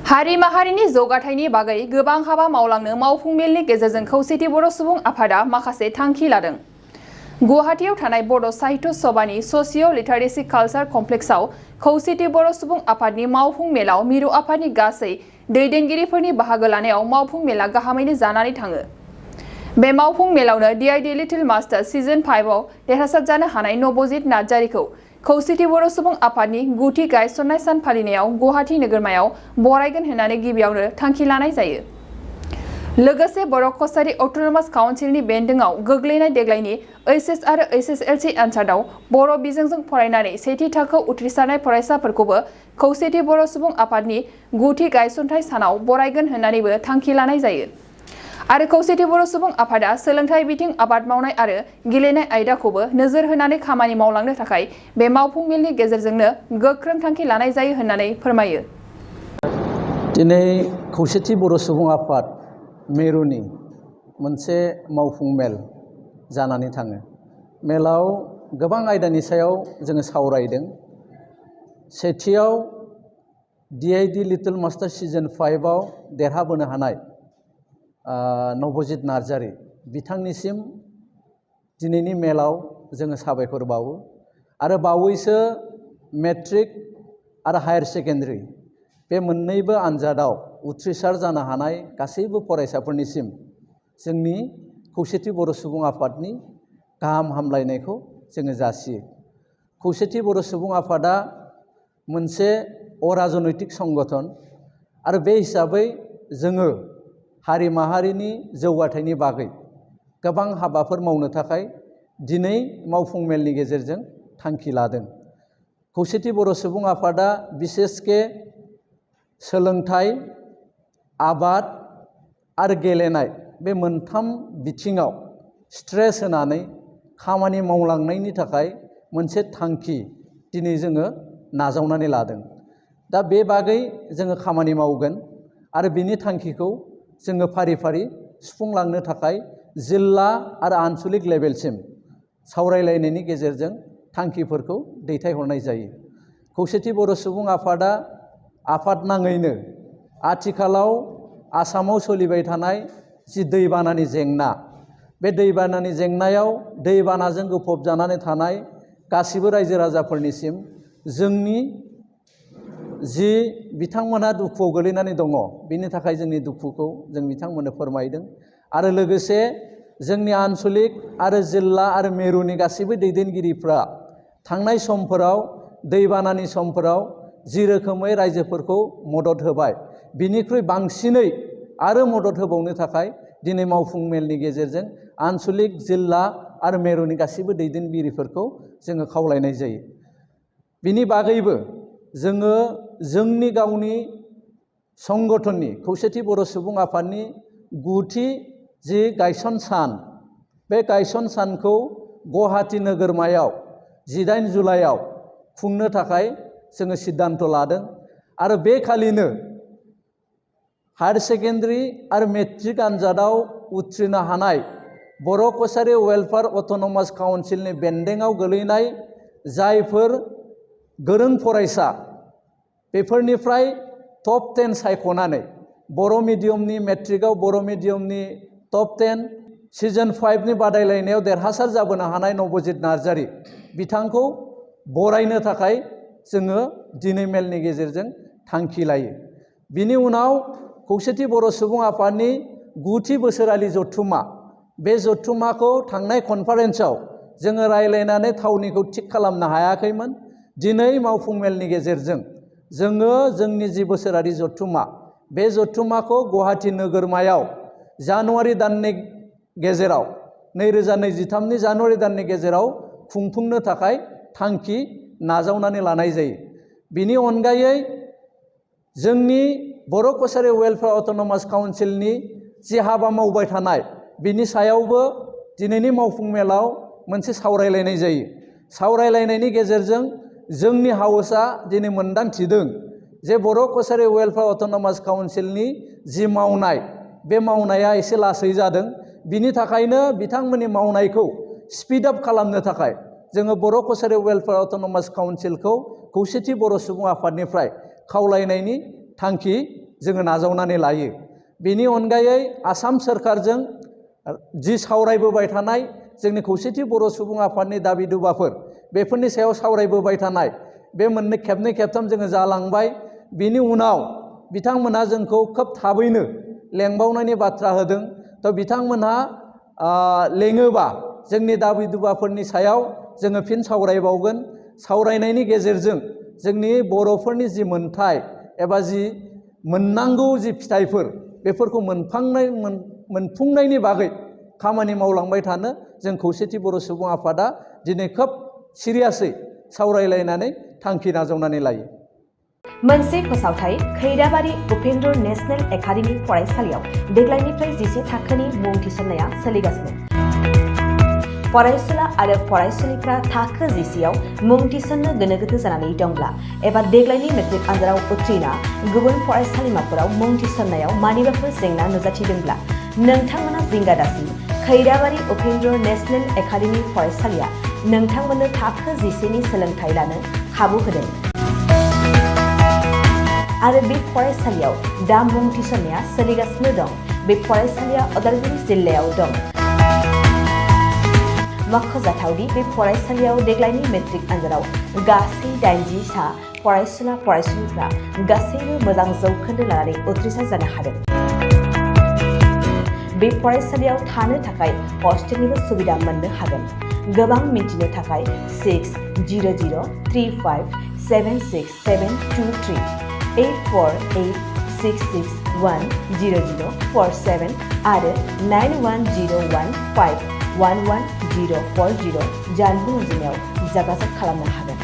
हारि माहारिनि जौगाथायनि बागै गोबां हाबा मावलांनो मावफुं मेलनि गेजेरजों खौसेथि बर' सुबुं आफादा माखासे थांखि लादों। गुवाहाटीआव थानाय बड' साहित्य सभानि स'सिय' लिटारेसि कालचार कमप्लेक्सआव खौसेथि बर' सुबुं आफादनि मावफुं मेलाव मिरु आफादनि गासै दैदेनगिरिफोरनि बाहागो लानायाव मावफुं मेला गाहामैनो जानानै थाङो। बे मावफुं मेलावनो DID लिटिल मास्टार सिजन 5 आव देरहासार जानो हानाय नबजित नार्जारिखौ खौसेथि बर' सुबुं आफादनि गुथि गायसननाय सान फालिनायाव गुवाहाटी नोगोरमायाव बरायगोन होननानै गिबियावनो थांखि लानाय जायो। लोगोसे बर' कछारी अट'नमास काउन्सिलनि बेन्दोंआव गोग्लैनाय देग्लायनि HS आरो HSLC आनजादाव बर' बिजोंजों फरायनानै सेथि थाखोआव उथ्रिसारनाय फरायसाफोरखौबो खौसेथि बर' सुबुं आफादनि गुथि गायसनथाय सानाव बरायगोन होननानैबो थांखि लानाय जायो। आरो खौसेथि बर' सुबुं आफादा सोलोंथाइ बिथिं आबाद मावनाय आरो गेलेनाय आयदाखौबो नोजोर होनानै खामानि मावलांनो थाखाय बे मावफुं मेलनि गेजेरजोंनो गोख्रों थांखि लानाय जायो होननानै फोरमायो। दिनै खौसेथि बर' सुबुं आफाद मेरुनि मोनसे मावफुं मेल जानानै थाङो। मेलाव गोबां आयदानि सायाव जोङो सावरायदों। सेथियाव DID लिटिल मास्टार सिजन 5 आव देरहाबोनो हानाय नबजित नार्जारि बिथांनिसिम दिनैनि मेलाव जोङो साबायखर बावो आरो बावैसो मेट्रिक आरो हायार सेकेन्डारि बे मोननैबो आनजादाव उथ्रिसार जानो हानाय गासैबो फरायसाफोरनिसिम जोंनि खौसेथि बर' सुबुं आफादनि गाहाम हामलायनायखौ जोङो जासियो। खौसेथि बर' सुबुं आफादा मोनसे अराजनैतिक संगठन आरो बे हिसाबै जोङो हारि माहारिनि जौगाथायनि बागै गोबां हाबाफोर मावनो थाखाय दिनै मावफुं मेलनि गेजेरजों थांखि लादों। खौसेथि बर' सुबुं आफादा बिसेसके सोलोंथाइ, आबाद आरो गेलेनाय बे मोनथाम बिथिङाव स्ट्रेस होनानै खामानि मावलांनायनि थाखाय मोनसे थांखि दिनै जोङो नाजावनानै लादों। दा बे बागै जोङो खामानि मावगोन आरो बिनि थांखिखौ जोङो फारि फारि सुफुंलांनो थाखाय जिल्ला आरो आनसलिक लेभेलसिम सावरायलायनायनि गेजेरजों थांखिफोरखौ दैथायहरनाय जायो। खौसेथि बर' सुबुं आफादा आफाद नाङैनो आथिखालाव आसामाव सोलिबाय थानाय जि दैबानानि जेंना, बे दैबानानि जेंनायाव दैबानाजों गोफबजानानै थानाय गासिबो रायजो राजाफोरनिसिम जोंनि जि बिथांमोनहा दुखुआव गोलैनानै दङ बिनि थाखाय जोंनि दुखुखौ जों बिथांमोननो फोरमायदों आरो लोगोसे जोंनि आनसलिक आरो जिल्ला आरो मेरुनि गासैबो दैदेनगिरिफ्रा थांनाय समफोराव दैबानानि समफोराव जि रोखोमै रायजोफोरखौ मदद होबाय बिनिख्रुइ बांसिनै आरो मदद होबावनो थाखाय दिनै मावफुं मेलनि गेजेरजों आनसलिक, जिल्ला आरो मेरुनि गासैबो दैदेनगिरिफोरखौ जोङो खावलायनाय जायो। बिनि बागैबो जोङो जोंनि गावनि संगठननि खौसेथि बर' सुबुं आफादनि गुथि जि गायसन सान, बे गायसन सानखौ गुवाहाटी नोगोरमायाव 18 जुलाइआव खुंनो थाखाय जोङो सिद्धान्त लादों आरो बे खालिनो हायार सेकेन्डारि आरो मेट्रिक आनजादाव उथ्रिनो हानाय बर' कछारी वेलफेयार अट'नमास काउन्सिलनि बेन्दोंआव गोलैनाय जायफोर गोरों फरायसा बेफोरनिफ्राय टप 10 सायख'नानै बर' मिडियामनि मेट्रिकआव बर' मिडियामनि टप 10 सिजन 5 नि बादायलायनायाव देरहासार जाबोनो हानाय नबजित नार्जारि बिथांखौ बरायनो थाखाय जोङो दिनै मेलनि गेजेरजों थांखि लायो। बिनि उनाव खौसेथि बर' सुबुं आफादनि गुथि बोसोरारि जथुम्मा, बे जथुम्माखौ थांनाय कनफारेन्सआव जोङो रायलायनानै थावनिखौ थिग खालामनो हायाखैमोन। दिनै मावफुं मेलनि गेजेरजों जोङो जोंनि जि बोसोरारि जथुम्मा, बे जथुम्माखौ गुवाहाटी नोगोरमायाव जानुवारि दाननि गेजेराव 2023 नि जानुवारि दाननि गेजेराव खुंफुंनो थाखाय थांखि नाजावनानै लानाय जायो। बिनि अनगायै जोंनि बर' कछारी वेलफेयार अट'नमास काउन्सिलनि जि हाबा मावबाय थानाय बिनि सायावबो दिनैनि मावफुं मेलाव मोनसे सावरायलायनाय जायो। सावरायलायनायनि गेजेरजों जोंनि हाउसआ दिनै मोनदांथिदों जे बर' कछारी वेलफेयार अट'नमास काउन्सिलनि जि मावनाय, बे मावनाया एसे लासै जादों। बिनि थाखायनो बिथांमोननि मावनायखौ स्पिड आप खालामनो थाखाय जोङो बर' कछारी वेलफेयार अट'नमास काउन्सिलखौ खौसेथि बर' सुबुं आफादनिफ्राय खावलायनायनि थांखि जोङो नाजावनानै लायो। बेनि अनगायै आसाम सोरखारजों जि सावरायबोबाय थानाय जोंनि खौसेथि बर' सुबुं आफादनि दाबि दुबाफोर बेफोरनि सायाव सावरायबोबाय थानाय बे खेबनै खेबथाम जोङो जालांबाय। बिनि उनाव बिथांमोनहा जोंखौ खोब थाबैनो लेंबावनायनि बाथ्रा होदों। थ' बिथांमोनहा लेङोबा जोंनि दाबि दुबाफोरनि सायाव जोङो फिन सावरायबावगोन। सावरायनायनि गेजेरजों जोंनि बर'फोरनि जि मोन्थाय एबा जि मोननांगौ जि फिथाइफोर बेफोरखौ मोनफुंनायनि बागै खामानि मावलांबाय थानो जों खौसेथि बर' सुबुं आफादा दिनै खोब सिरियासै सावरायलायनानै थांखि नाजावनानै लायो। मोनसे फोसावथाय खैराबारि उपेन्द्र नेशनेल एकाडेमि फरायसालियाव देग्लायनिफ्राय 11 थाखोनि मुं थिसननाया सोलिगासिनो। फरायसुला आरो फरायसुलिफ्रा थाखो 11आव मुं थिसननो गोनो गोथो जानानै दंब्ला एबा देग्लायनि मेट्रिक आनजादाव उथ्रिना गुबुन फरायसालिमाफोराव मुं थिसननायाव मानिबाफोर जेंना नुजाथिदोंब्ला नोंथांमोना जिंगा दासि। खैराबारि उपेन्द्र नेशनेल एकाडेमि फरायसालिया नोंथांमोननो थाखो 11नि सोलोंथाइ लानो खाबु होदों आरो बे फरायसालियाव दा मुं थिसननाया सोलिगासिनो दं। बे फरायसालिया उदालगुरि जिल्लायाव दं। मख'जाथावदि बे फरायसालियाव देग्लायनि मेट्रिक आनजादाव गासै 80 सा फरायसुला फरायसुलिफ्रा गासैबो मोजां जौखोन्दो लानानै उथ्रिसार जानो हादों। बे फरायसालियाव थानो थाखाय हस्टेलनिबो सुबिदा मोननो हागोन। गोबां मिन्थिनो थाखाय 6003576723 8486610047 आरो 9101511040 जानबुं अनजिमायाव जगाजग खालामनो हागोन।